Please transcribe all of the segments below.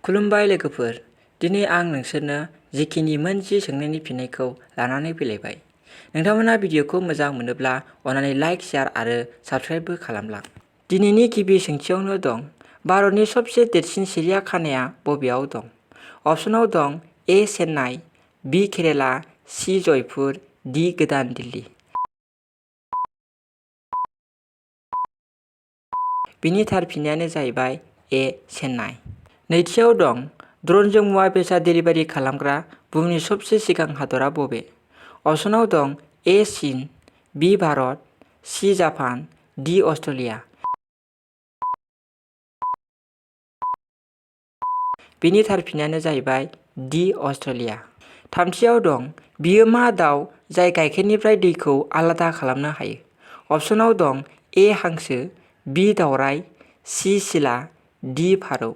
खुलुमबाय लोगोफोर, दिनै आं नोंसोरनो जिखिनि मोनजि सोंनायनि फिननायखौ लानानै फैलायबाय। नोंथांमोना भिडिअखौ मोजां मोनोब्ला अन्नानै लाइक, शेयार आरो साबस्क्राइबबो खालामलां। दिनैनि गिबि सोंथियावनो दं, भारतनि सबसे देरसिन सिरियाखानाया बबेयाव दं? अपसनाव दं ए चेन्नाइ, बि केरेला, सि जयपुर, डि गोदान दिल्ली। बिनि थार फिननायानो जाहैबाय ए चेन्नाइ। नैथियाव दं, ड्र'नजों मुवा बेसाद डेलिभारि खालामग्रा बुहुमनि सबसे सिगां हादरा बबे? अपसनाव दं ए चीन, बि भारत, सि जापान, डि अस्ट्रेलिया। बिनि थार फिननायानो जाहैबाय डि अस्ट्रेलिया। थामथियाव दं, बियो मा दाउ जाय गाइखेरनिफ्राय दैखौ आलादा खालामनो हायो? अपसनाव दं ए हांसो, बि दावराय, सि सिला, डि फारौ।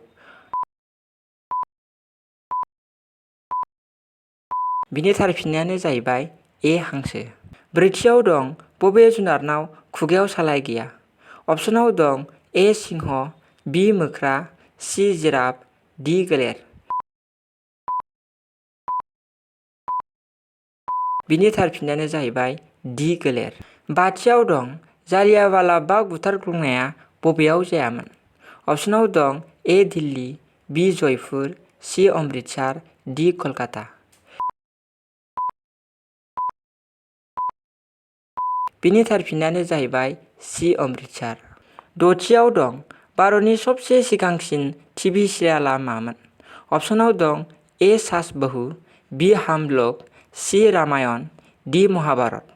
बिनि थार फिननायानो जाहैबाय ए हांसो। ब्रैथियाव दं, बबे जुनारनाव खुगायाव सालाय गैया? अपसनाव दं ए सिंह, बि मोख्रा, सि जिराफ, डि गोलेर। बिनि थार फिननायानो जाहैबाय डि गोलेर। बाथियाव दं, जालियानवाला बाग बुथारग्लुंनाया बबेयाव जायामोन? अपसनाव दं ए दिल्ली, बि जयपुर, सि अमृतसर, डि कलकाता। बिनि थार फिननायानो जाहैबाय सि अमृतसर। दथियाव दं, भारतनि सबसे सिगांसिन टिभि सिरियालआ मामोन? अपसनाव दं ए सास बहु, बि हम लोग, सि रामायण, डि महाभारत।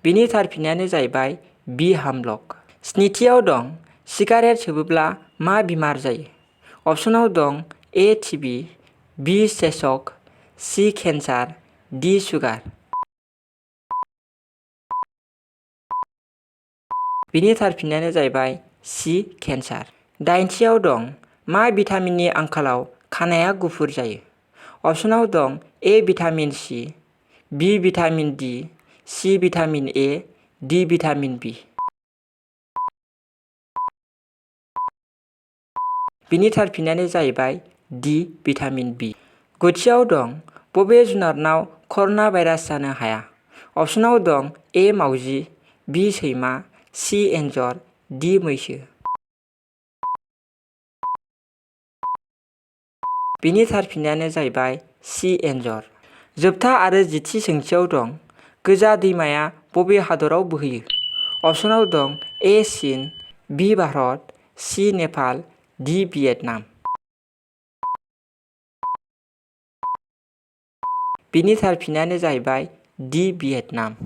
बिनि थार फिननायानो जाहैबाय बि हम लोग। स्निथियाव दं, सिगारेट सोबोब्ला मा बेमार जायो? अपसनाव दं ए टिबि, बि सेसक, सि केन्सार, डि सुगार। बिनि थार फिननायानो जाहैबाय सि केन्सार। दाइनथियाव दं, मा भिटामिननि आंखालाव खानाया गुफुर जायो? अपसनाव दं A vitamin C, B vitamin D, C vitamin A, D vitamin B. बिनि थार फिननायानो जाहैबाय डि भिटामिन बि। गुथियाव दं, बबे जुनारनाव कर'ना भाइरास जानो हाया? अपसनाव दं ए मावजि, बि सैमा, सि एन्जर, डि मैसो। बिनि थार फिननायानो जाहैबाय सि एन्जर। जोबथा आरो जिथि सोंथियाव दं, गोजा दैमाया बबे हादराव बोहैयो? अपसनाव दं ए चीन, बि भारत, सि नेपाल, डि भियेटनाम। बिनि थार फिननायानो जाहैबाय डि भियेटनाम।